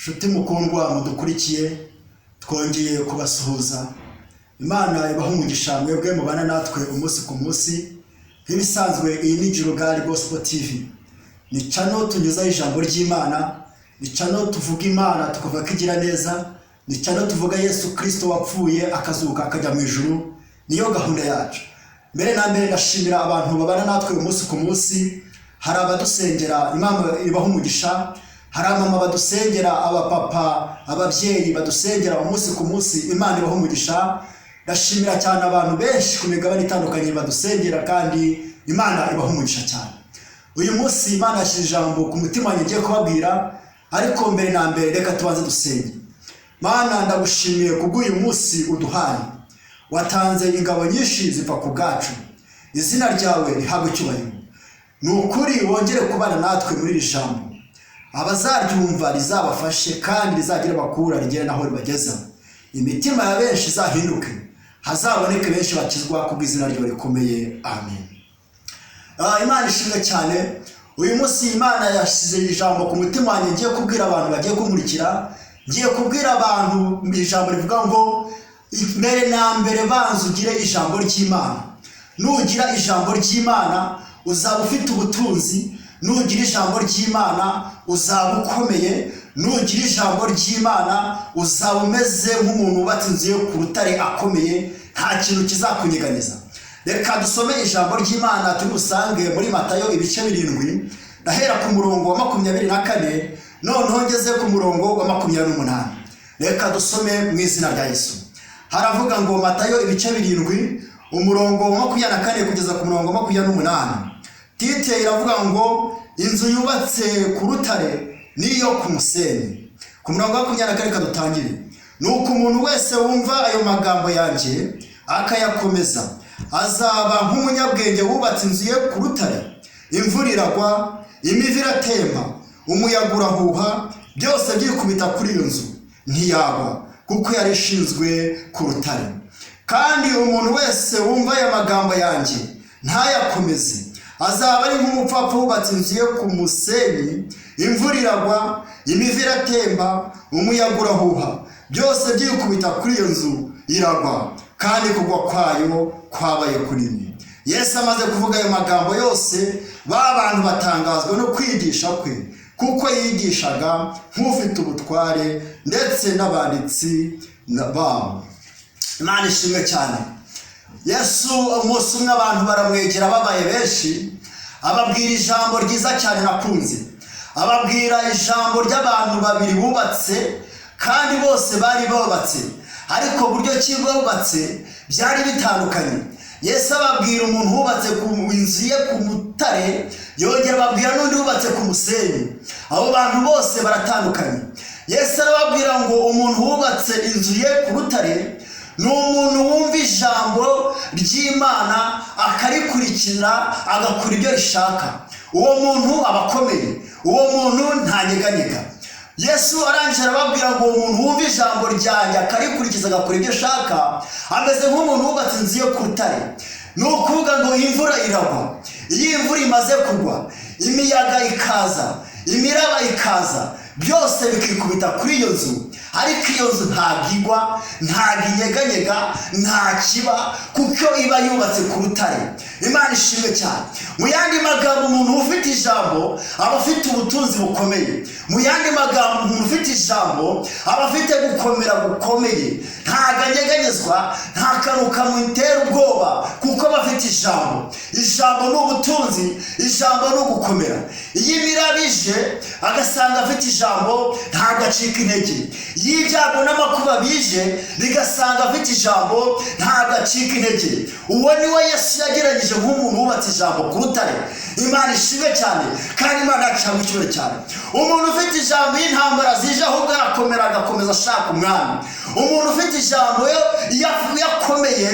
Nshuti mukundwa mudukurikiye, twongeye kubasuhuza. Imana ibaha umugisha mwebwe mubana natwe umunsi ku munsi. Nk'ibisanzwe, iyi ni Girogali Gospel TV, ni channel tunyuzaho ijambo ry'Imana, ni channel tuvuga Imana tukavuga ko igira neza, ni channel tuvuga Yesu Kirisito wapfuye akazuka akajya mu ijuru. Niyo gahunda yacu. Mbere na mbere, ndashimira abantu babana natwe umunsi ku munsi. Hari abadusengera, Imana ibaha umugisha. Hari abamama badusengera, abapapa, ababyeyi badusengera umunsi ku munsi, Imana ibaha umugisha. Ndashimira cyane abantu benshi ku migabane itandukanye badusengera, kandi Imana ibaha umugisha cyane. Uyu munsi Imana yashyize ijambo ku mutima wanjye ngiye kubabwira, ariko mbere na mbere reka tubanze dusenge. Mana, ndagushimiye kubw'uyu munsi uduhaye. Watanze ingabo nyinshi zipfa ku bwacu. Izina ryawe rihabwe icyubahiro. Ni ukuri, wongere kubana natwe muri iri jambo. Abazaryumva rizabafashe, kandi rizagire bakura rigere naho ribageza. Imitima ya benshi izahinduke, hazaboneke benshi bakizwa kubw'izina ryawe rikomeye. Amen. Imana ishimwe cyane. Uyu munsi Imana yashyize ijambo ku mutima wanjye ngiye kubwira abantu bagiye kunkurikira. Ngiye kubwira abantu ijambo rivuga ngo: mbere na mbere banza ugire ijambo ry'Imana. Nugira ijambo ry'Imana uzaba ufite ubutunzi. Nugira ijambo ry'Imana uzaba ukomeye. Nugira ijambo ry'Imana uzaba umeze nk'umuntu wubatse inzu ye ku rutare akomeye, nta kintu kizakunyeganyeza. Reka dusome ijambo ry'Imana turi busange muri Matayo ibice 7. Ndahera ku murongo wa 24, noneho ngeze ku murongo wa 28. Reka dusome mu izina rya Yesu. Haravuga ngo, Matayo ibice 7, umurongo wa 24 kugeza ku murongo wa 28. Titre iravuga ngo: "Inzu yubatse ku rutare n'iyo ku musenyi." Ku murongo wa 24, reka dutangire. "Nuko umuntu wese wumva ayo magambo yanjye akayakomeza azaba nk'umunyabwenge wubatse inzu ye ku rutare. Imvura iragwa, imivu iratemba, umuyaga urahuha, byose byikubita kuri iyo nzu, ntiyagwa, kuko yari ishinzwe ku rutare. Kandi umuntu wese wumva aya magambo yanjye ntayakomeze azaba ari nk'umupfapfa wubatse inzu ye ku musenyi. Imvura iragwa, imivu iratemba, umuyaga urahuha, byose byikubita kuri iyo nzu, iragwa, kandi kugwa kwayo kwabaye kunini." Yesu amaze kuvuga ayo magambo yose, ba bantu batangazwa no kwigisha kwe, kuko yigishaga nk'ufite ubutware, ndetse n'abanditsi babo. Imana ishimwe cyane. Yesu umunsi umwe abantu baramwegera babaye benshi, ababwira ijambo ryiza cyane nakunze. Ababwira ijambo ry'abantu babiri bubatse, kandi bose bari bubatse, ariko buryo ki bubatse byari bitandukanye. Yesu ababwira umuntu wubatse ku inzu ye ku mutare, yongera ababwira n'undi wubatse ku musenyi. Abo bantu bose baratandukanye. Yesu arababwira ngo umuntu wubatse inzu ye ku rutare ni umuntu wumva ijambo ry'Imana, akarikurikira, agakora ibyo rishaka. Uwo muntu aba akomeye, uwo muntu ntanyeganyega. Yesu arangije arababwira ngo uwo muntu wumva ijambo ryanjye, akarikurikiza, agakora ibyo ashaka, ameze nk'umuntu wubatse inzu ye ku rutare. Ni ukuvuga ngo imvura iragwa. Iyo imvura imaze kugwa, imiyaga ikaza, imiraba ikaza, byose bikikubita kuri iyo nzu, ariko iyo nzu ntabwo igwa, ntabwo inyeganyega, nta kiba, kuko iba yubatse ku rutare. Imana ishimwe cyane. Mu yandi magambo, umuntu ufite ijambo aba afite ubutunzi bukomeye. Mu yandi magambo, umuntu ufite ijambo aba afite gukomera gukomeye. Ntabwo anyeganyezwa, nta kantu kamutera ubwoba, kuko aba afite ijambo. Ijambo ni ubutunzi, ijambo ni ugukomera. Iyo imiraba ije agasanga afite ijambo, ntabwo acika intege. Iyo ibyago n'amakuba bije bigasanga afite ijambo, ntabwo acika intege. Uwo ni we Yesu yagereranyije nk'umuntu wubatse ijambo ku rutare. Imana ishimwe cyane, kandi Imana yacu ihabwe icyubahiro cyane. Umuntu ufite ijambo, y'intambara zije ahubwo arakomera. Arakomera, agakomeza ashaka Umwami. Umuntu ufite ijambo, iyo akomeye,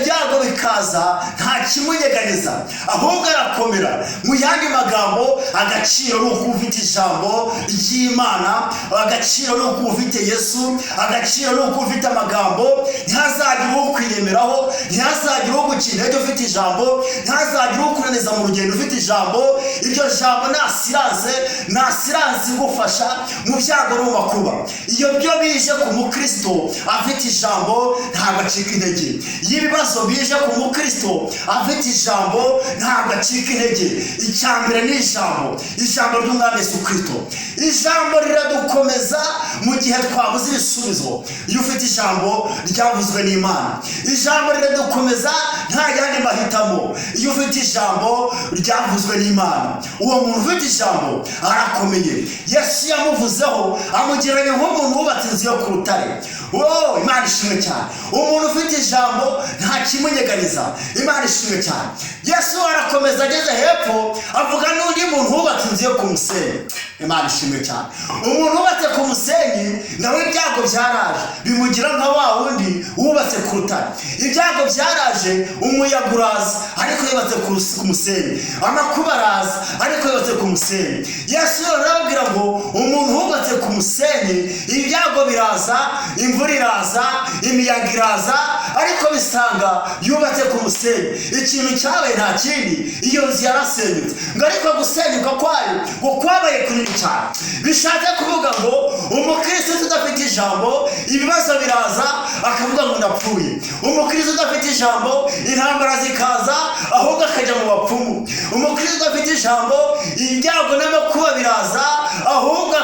ibyago bikaza, nta kimunyeganyeza, ahubwo arakomera. Mu yandi magambo, agaciro ni uko ufite ijambo ry'Imana, agaciro ni uko ufite Yesu, agaciro ni uko ufite amagambo. Ntihazagire ukwiremeraho, ntihazagire uguca intege ufite ijambo, ntihazagire ukunaniza mu rugendo ufite ijambo. Iryo jambo ni assurance, ni assurance igufasha mu byago no mu makuba. Iyo byo bije ku mukristo afite ijambo, ntabwo acika intege. Iyo ibibazo bije ku mukristo afite ijambo, ntabwo acika intege. Icya mbere ni ijambo, ijambo ry'Umwami Yesu Kristo. Ijambo riradukomeza mu gihe twabuze ibisubizo. Iyo ufite ijambo ryavuzwe n'Imana, ijambo riradukomeza, nta yandi mahitamo. Iyo ufite ijambo ryavuzwe n'Imana, uwo muntu ufite ijambo arakomeye. Yesu yamuvuzeho, amugereranya nk'umuntu wubatse inzu yo ku rutare. Oh, Imana ishimwe cyane! Umuntu ufite ijambo nta kimunyeganiza. Imana ishimwe cyane! Yesu arakomeza, ageze hepfo avuga n'undi muntu wubatse inzu yo ku musenyi. Imana ishimwe cyane! Umuntu wubatse ku musenyi nawe ibyago byaraje, bimugira nka wa wundi wubatse ku rutare. Ibyago byaraje, umuyaga uraza, ariko yubatse ku musenyi. Amakuba araza, ariko yubatse ku musenyi. Yesu arababwira ngo umuntu wubatse ku musenyi, ibyago biraza, imvura iraza, imiyaga iraza, ariko bisanga yubatse ku musenyi. Ikintu cyabaye nta kindi, iyo nzu yarasenyutse, ngo ariko gusenyuka kwayo ngo kwabaye kunini cyane. Bishatse kuvuga ngo umukristo udafite ijambo, ibibazo biraza akavuga ngo ndapfuye. Umukristo udafite ijambo, intambara zikaza, ahubwo akajya mu bapfumu. Umukristo udafite ijambo, ibyago n'amakuba biraza, ahubwo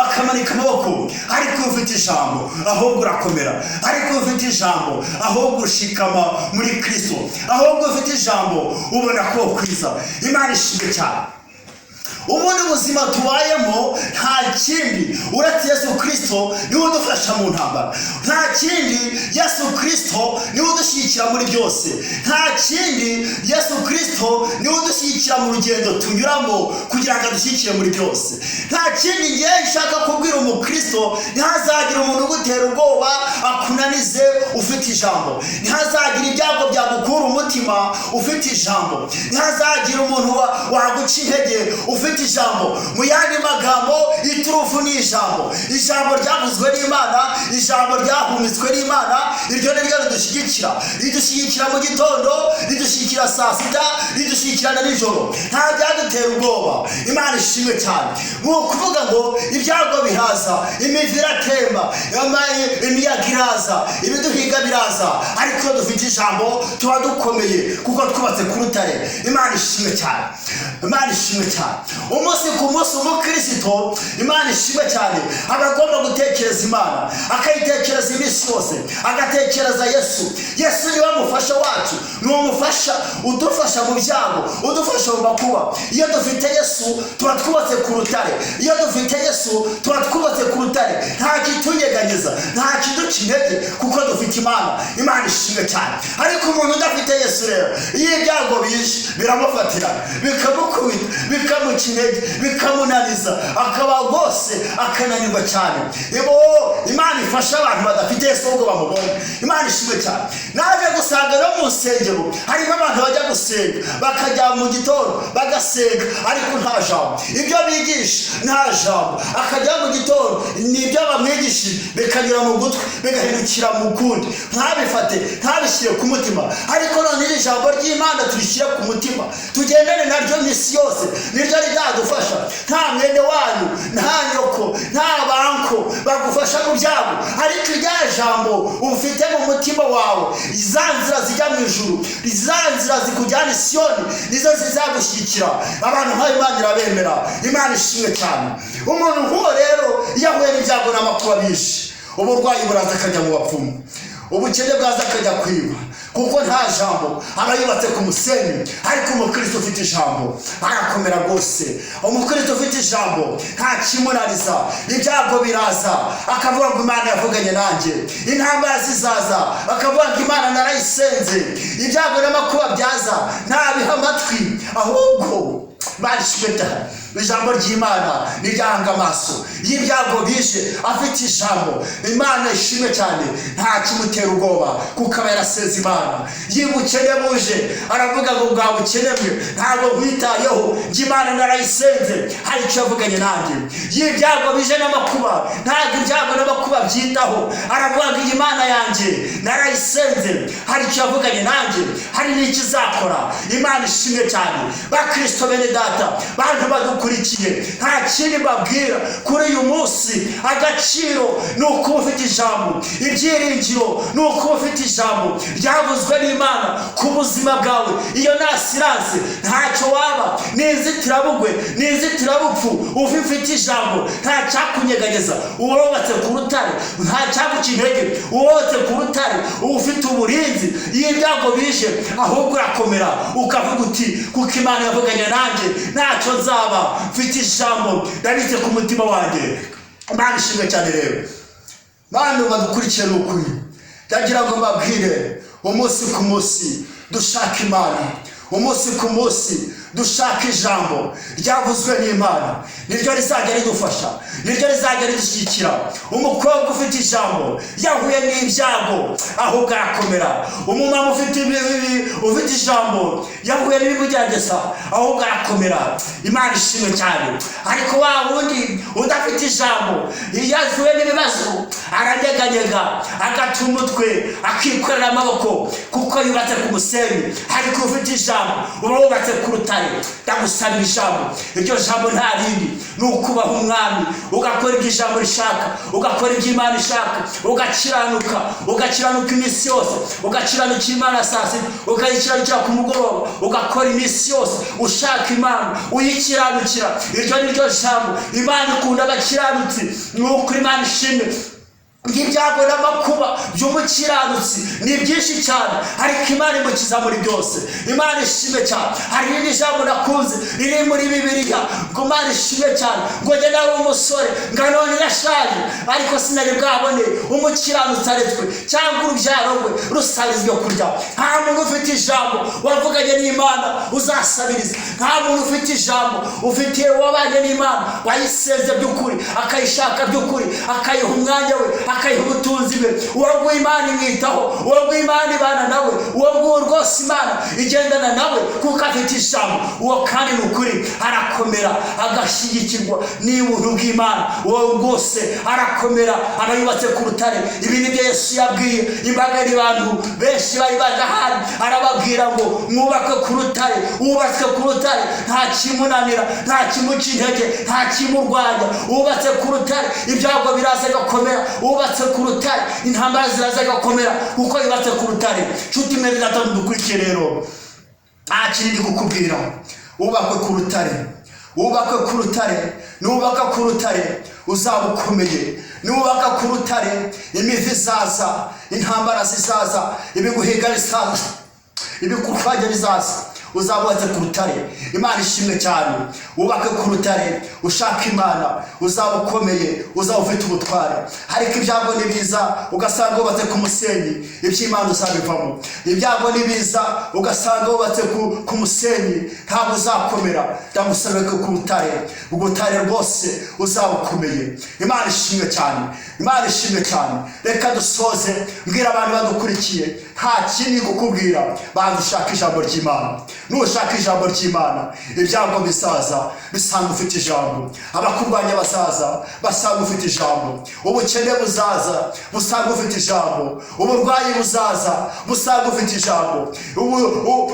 akamanika amaboko. Ariko iyo ufite ijambo, ahubwo urakomera. Ariko iyo ufite ijambo, ahubwo ushikama muri Kristo. Ahubwo ufite ijambo, ubona ko kwiza. Imana ishimwe cyane! Ubundi buzima tubayemo nta kindi uretse Yesu Kirisito, niwe udufasha mu ntambara. Nta kindi, Yesu Kirisito niwe udushyigikira muri byose. Nta kindi, Yesu Kirisito niwe udushyigikira mu rugendo tunyuramo kugira ngo adushyigikire muri byose. Nta kindi ngiye nshaka kubwira umukristo: ntihazagire umuntu ugutera ubwoba akunanize ufite ijambo. Ntihazagire ibyago byagukura umutima ufite ijambo. Ntihazagire umuntu waguca intege ufite ijambo. Mu yandi magambo, iturufu ni ijambo, ijambo ryavuzwe n'Imana, ijambo ryahumetswe n'Imana. Iryo ni ryo ridushyigikira. Ridushyigikira mu gitondo, ridushyigikira saa sita, ridushyigikira na nijoro. Nta byadutera ubwoba. Imana ishimwe cyane! Ni ukuvuga ngo ibyago biraza, imivu iratemba, imiyaga iraza, ibiduhiga biraza, ariko iyo dufite ijambo tuba dukomeye kuko twubatse ku rutare. Imana ishimwe cyane! Imana ishimwe cyane! Umunsi ku munsi, umukristo, Imana ishimwe cyane, aba agomba gutekereza Imana, akayitekereza iminsi yose, agatekereza Yesu. Yesu niwe mufasha wacu, ni umufasha udufasha mu byago, udufasha mu makuba. Iyo dufite Yesu tuba twubatse ku rutare. Iyo dufite Yesu tuba twubatse ku rutare. Nta kitunyeganyeza, nta kiduca intege, kuko dufite Imana. Imana ishimwe cyane! Ariko umuntu udafite Yesu rero, iyo ibyago bije biramufatira, bikamukubita, bikamuca intege, bikamunaniza, akaba rwose akananirwa cyane. Ibo Imana ifasha abantu badafite Yesu ubwo bamubonye. Imana ishimwe cyane! Naje gusanga no mu nsengero harimo abantu bajya gusenga, bakajya mu gitondo bagasenga, ariko nta jambo. Ibyo bigisha nta jambo. Akajya mu gitondo, ni ibyo bamwigishije bikanyura mu gutwi bigahindukira mu kundi, ntabifate, ntabishyire ku mutima. Ariko none iri jambo ry'Imana turishyire ku mutima, tugendane naryo iminsi yose, niryo rizadufasha. Nta mwene wanyu, nta nyoko, nta banko bagufasha mu byago, ariko irya jambo ufite mu mutima wawe, za nzira zijya mu ijuru, za nzira zikujyana i Siyoni, nizo zizagushyigikira. Abantu nk'ayo Imana irabemera. Imana ishimwe cyane! Umuntu nk'uwo rero, iyo ahuye n'ibyago n'amakuba byinshi, uburwayi buraza akajya mu bapfumu, ubukene bwaza akajya kwiba, kuko nta jambo, aba yubatse ku musenyi. Ariko umukristo ufite ijambo arakomera rwose. Umukristo ufite ijambo nta kimunaniza. Ibyago biraza, akavuga ngo Imana yavuganye nanjye. Intambara zizaza, akavuga ngo Imana narayisenze. Ibyago n'amakuba byaza, ntabiha amatwi, ahubwo Barishimye cyane. Ijambo ry'Imana niryahanga amaso. Iyo ibyago bije afite ijambo, Imana ishimwe cyane, nta kimutera ubwoba kuko aba yarasenze Imana. Iyo ubukene buje, aravuga ngo: "Bwa bukene bwe, ntabwo nkwitayeho, njye Imana narayisenze, hari icyo yavuganye nanjye." Iyo ibyago bije n'amakuba, ntabwo ibyago n'amakuba byitaho, aravuga ngo: "Iyi Mana yanjye narayisenze, hari icyo yavuganye nanjye, hari n'icyo izakora." Imana ishimwe cyane. Bakristo bene data, bantu badukurikiye, nta kindi mbabwira kuri uyu munsi. Agaciro ni ukuba ufite ijambo, ibyiringiro ni ukuba ufite ijambo ryavuzwe n'Imana ku buzima bwawe. Iyo ni assurance, ntacyo waba, ni inzitirabugwe, ni inzitirabupfu. Uba ufite ijambo, nta cyakunyeganyeza. Uwubatse ku rutare, nta cyaguca intege. Uwubatse ku rutare uba ufite uburinzi. Iyo ibyago bije, ahubwo urakomera, ukavuga uti: "Kuko Imana yavuganye nanjye, ntacyo nzaba, mfite ijambo ndabitse ku mutima wanjye." Imana ishimwe cyane. Rero bantu badukurikiye, ni ukuri ndagira ngo mbabwire: umunsi ku munsi dushaka Imana, umunsi ku munsi dushaka ijambo ryavuzwe n'Imana, niryo rizajya ridufasha, niryo rizajya ridushyigikira. Umukobwa ufite ijambo yahuye n'ibyago, ahubwo arakomera. Umumama ufite ijambo yahuye n'ibimugerageza, ahubwo arakomera. Imana ishimwe cyane. Ariko wa wundi udafite ijambo, iyo ahuye n'ibibazo aranyeganyega, agata umutwe, akikorera amaboko, kuko yubatse ku musenyi. Ariko ufite ijambo, uba wubatse ku rutare. Ndagusabira ijambo. Iryo jambo nta rindi, ni ukubaha Umwami, ugakora ibyo ijambo rishaka, ugakora ibyo Imana ishaka, ugakiranuka, ugakiranuka iminsi yose, ugakiranukira Imana saa sita, ukayikiranukira ku mugoroba, ugakora iminsi yose ushaka Imana, uyikiranukira. Iryo ni ryo jambo. Imana ikunda abakiranutsi. Ni ukuri, Imana ishimwe. Ibyago n'amakuba by'umukiranutsi ni byinshi cyane, ariko Imana imukiza muri byose. Imana ishimwe cyane. Hari n'irindi jambo nakunze riri muri Bibiliya, ngo Imana ishimwe cyane, ngo: "Njye nari umusore, ngo none nashaje, ariko sinari bwabone umukiranutsi aretswe, cyangwa urubyaro rwe rusabiriza ibyo kurya." Nta muntu ufite ijambo wavuganye n'Imana uzasabiriza. Nta muntu ufite ijambo, ufite wabanye n'Imana, wayisenze by'ukuri, akayishaka by'ukuri, akayiha umwanya we, akayiha ubutunzi bwe, uwo nguwo Imana imwitaho, uwo nguwo Imana ibana nawe, uwo nguwo rwose Imana igendana nawe kuko afite ijambo. Uwo kandi ni ukuri arakomera, agashyigikirwa n'ubuntu bw'Imana. Uwo rwose arakomera, aba yubatse ku rutare. Ibi ni byo Yesu yabwiye imbaga y'abantu benshi bari baje ahandi, arababwira ngo: "Mwubake ku rutare." Wubatswe ku rutare nta kimunanira, nta kimuca intege, nta kimurwanya. Wubatse ku rutare, ibyago biraza agakomera. Wubatse ku rutare, intambara ziraza agakomera, kuko yubatse ku rutare. Nshuti mwene data dukurikiye rero, nta kindi kukubwira: wubakwe ku rutare, wubakwe ku rutare. Nubaka ku rutare uzaba ukomeye. Nubaka ku rutare, imivu izaza, intambara zizaza, ibiguhiga bizaza, ibikurwanya bizaza, uzaba wubatse ku rutare. Imana ishimwe cyane. Wubake ku rutare, ushaka Imana, uzaba ukomeye, uzaba ufite ubutware. Ariko ibyago ni biza ugasanga wubatse ku musenyi, iby'Imana uzabivamo. Ibyago ni biza ugasanga wubatse ku musenyi, ntabwo uzakomera. Ndagusaba ko ku rutare, urutare rwose uzaba ukomeye. Imana ishimwe cyane, Imana ishimwe cyane. Reka dusoze mbwira abantu badukurikiye: nta kindi kukubwira, banza ushaka ijambo ry'Imana. Nushaka ijambo ry'Imana, ibyago bizaza bisanga ufite ijambo, abakurwanya bazaza basanga ufite ijambo, ubukene buzaza busanga ufite ijambo, uburwayi buzaza busanga ufite ijambo,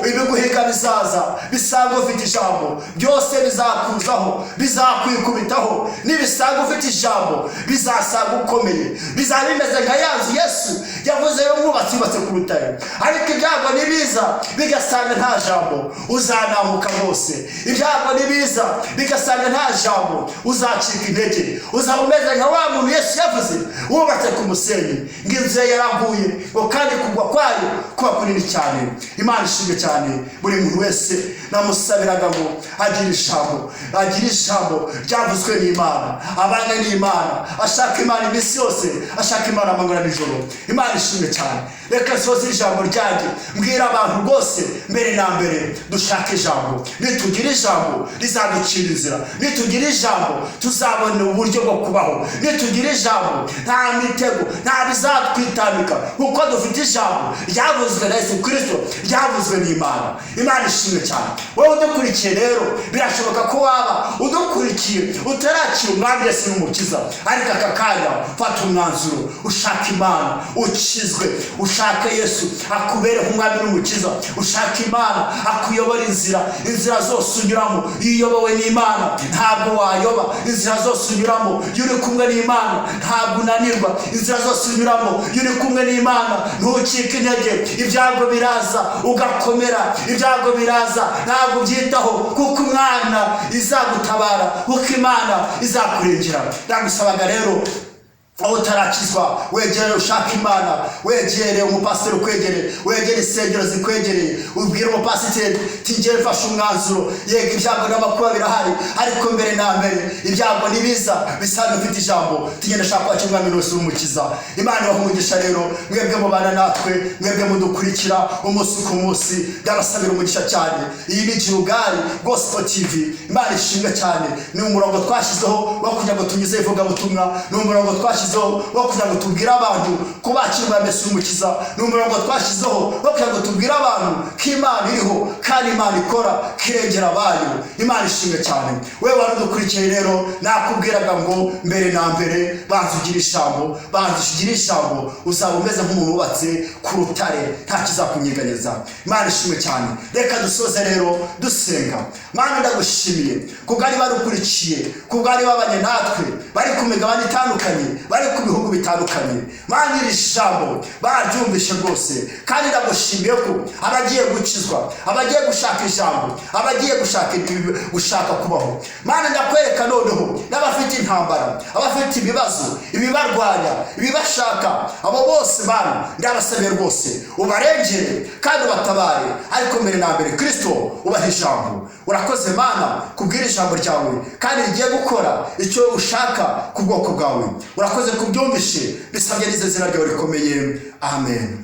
ibiguhiga bizaza bisanga ufite ijambo. Byose bizakuzaho, bizakwikubitaho, nibisanga ufite ijambo bizasanga ukomeye. Bizaba bimeze nka ya nzu Yesu yavuze y'umwubatsi yubatse ku rutare. Ariko ibyago nibiza bigasanga nta jambo, uzanamuka rwose. Ibyago nibiza bigasanga nta jambo, uzacika intege, uzaba umeze nka wa muntu Yesu yavuze. Wubatse ku musenyi, ngo inzu ye yaraguye, ngo kandi kugwa kwayo kuba kunini cyane. Imana ishimwe cyane. Buri muntu wese namusabiraga ngo agire ijambo, agire ijambo ryavuzwe n'Imana, abane n'Imana, ashaka Imana iminsi yose, ashaka Imana amanywa na nijoro. Imana ishimwe cyane. Reka nsoze ijambo ryanjye mbwira abantu rwose, mbere na mbere dushake ijambo. Nitugira ijambo, rizaducira inzira. Nitugira ijambo, tuzabona uburyo bwo kubaho. Nitugira ijambo, nta mitego, nta bizatwitambika, kuko dufite ijambo ryavuzwe na Yesu Kirisito, ryavuzwe n'Imana. Imana ishimwe cyane. Wowe udukurikiye rero, birashoboka ko waba udukurikiye utarakira Umwami Yesu n'Umukiza, ariko aka kanya fata umwanzuro, ushaka Imana, ukizwe, ushake Yesu akubere nk'Umwami n'Umukiza, ushaka Imana akuyobora inzira. Inzira zose unyuramo, iyo uyobowe n'Imana ntabwo wayoba. Inzira zose unyuramo, iyo uri kumwe n'Imana ntabwo unanirwa. Inzira zose unyuramo, iyo uri kumwe n'Imana ntucike intege. Ibyago biraza ugakomera, ibyago biraza ntabwo ubyitaho, kuko Imana izagutabara, kuko Imana izakurengera. Ndagusabaga rero, aho utarakizwa, wegere ushaka Imana, wegere umupasiteri ukwegereye, wegere insengero zikwegereye, ubwire umupasiteri ati: "Ngewe mfashe umwanzuro. Yego, ibyago n'amakuba birahari, ariko mbere na mbere ibyago nibiza bisanzwe ufite ijambo, tugenda ashaka kwakira Umwami wese n'Umukiza." Imana ibaha umugisha rero, mwebwe mubana natwe, mwebwe mudukurikira umunsi ku munsi, ndabasabira umugisha cyane. Iyi ni Girugali Gospel TV. Imana ishimwe cyane. Ni umurongo twashyizeho wo kugira ngo tunyuze ivugabutumwa, ni umurongo twashyizeho wo kugira ngo tubwire abantu ko bakira Umwami Yesu n'Umukiza, ni umurongo twashyizeho wo kugira ngo tubwire abantu ko Imana iriho kandi Imana ikora, ko irengera abayo. Imana ishimwe cyane. We wari udukurikiye rero, nakubwiraga ngo mbere na mbere banza ugire ijambo, banza ugire ijambo, uzaba umeze nk'umuntu wubatse ku rutare, nta kizakunyeganyeza. Imana ishimwe cyane. Reka dusoze rero dusenga. Mana, ndagushimiye kubwo ari barukurikiye, kubwo ari babanye natwe, bari ku migabane itandukanye, bari ku bihugu bitandukanye. Mana, iri jambo baryumvishe rwose, kandi ndagushimiye ko abagiye gukizwa, abagiye gushaka ijambo, abagiye gushaka kubaho. Mana, ndakwereka noneho n'abafite intambara, abafite ibibazo, ibibarwanya, ibibashaka, abo bose Mana, ndabasabiye rwose, ubarengere kandi ubatabare, ariko mbere na mbere, Kirisito, ubaha ijambo. Urakoze Mana kubwira ijambo ryawe kandi rigiye gukora icyo ushaka ku bwoko bwawe. Urakoze kubyumvishe, bisabye n'izo zina ryawe rikomeye, amen.